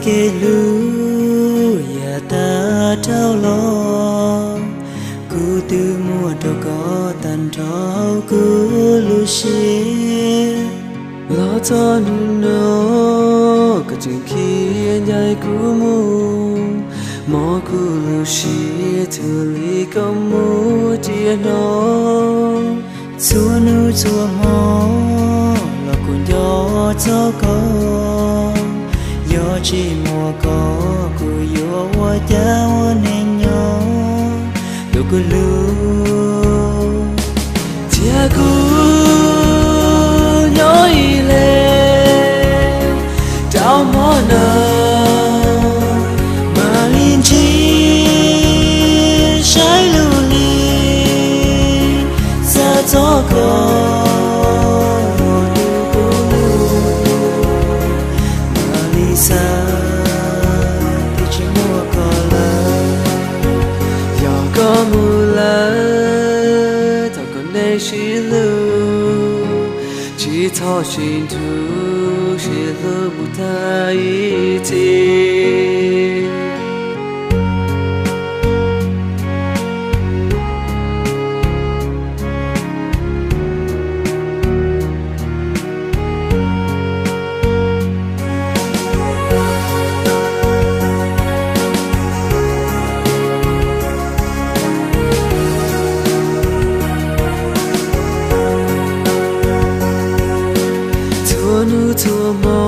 Kev hlub yam tag rau los, kuv twb muab rau koj tag nrho hauv kuv lub siab. Los txog hnub no, koj tseem khiav ncaim kuv mus, hmo kuv lub siab thiaj li koj mus tiag no. Txhua hnub txhua hmo los kuv nco txog koj, yog tsis muaj koj kuv yuav ua cas ua neej nyob. Tus kuv hlub, thiab kuv nyob ib leeg rau hmo no, mam li ntsib saib lub hli, xav txog koj tus kuv hlub, mam li xav twb tsis muaj koj lawm. Yog koj mus lawm, thov kom nej sib hlub, tsis txhob sib nrug, sib hlub mus tag ib txhis. Txhua hnub txhua hmo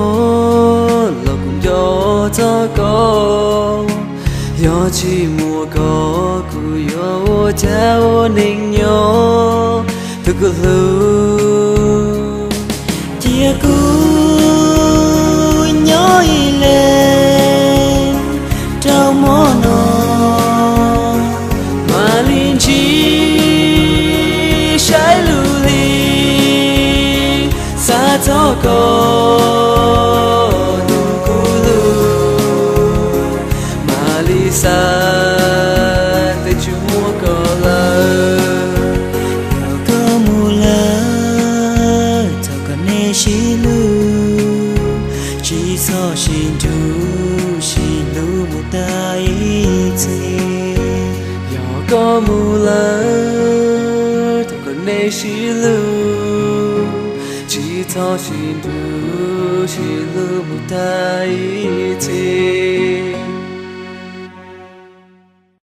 los kuv nco txog koj, yog tsis muaj koj kuv yuav ua cas ua neej nyob. Tus kuv hlub, cia kuv nyob ib leeg rau hmo no, mam li ntsib saib lub hli, xav txog koj tus kuv hlub, mam li xav twb tsis muaj koj lawm. Yog koj mus lawm, thov kom nej sib hlub, tsis txhob sib nrug, sib hlub mus tag ib txhis. Yog koj mus lawm, thov kom nej sib hlub, tsis txhob sib nrug, sib hlub mus tag ib txhis.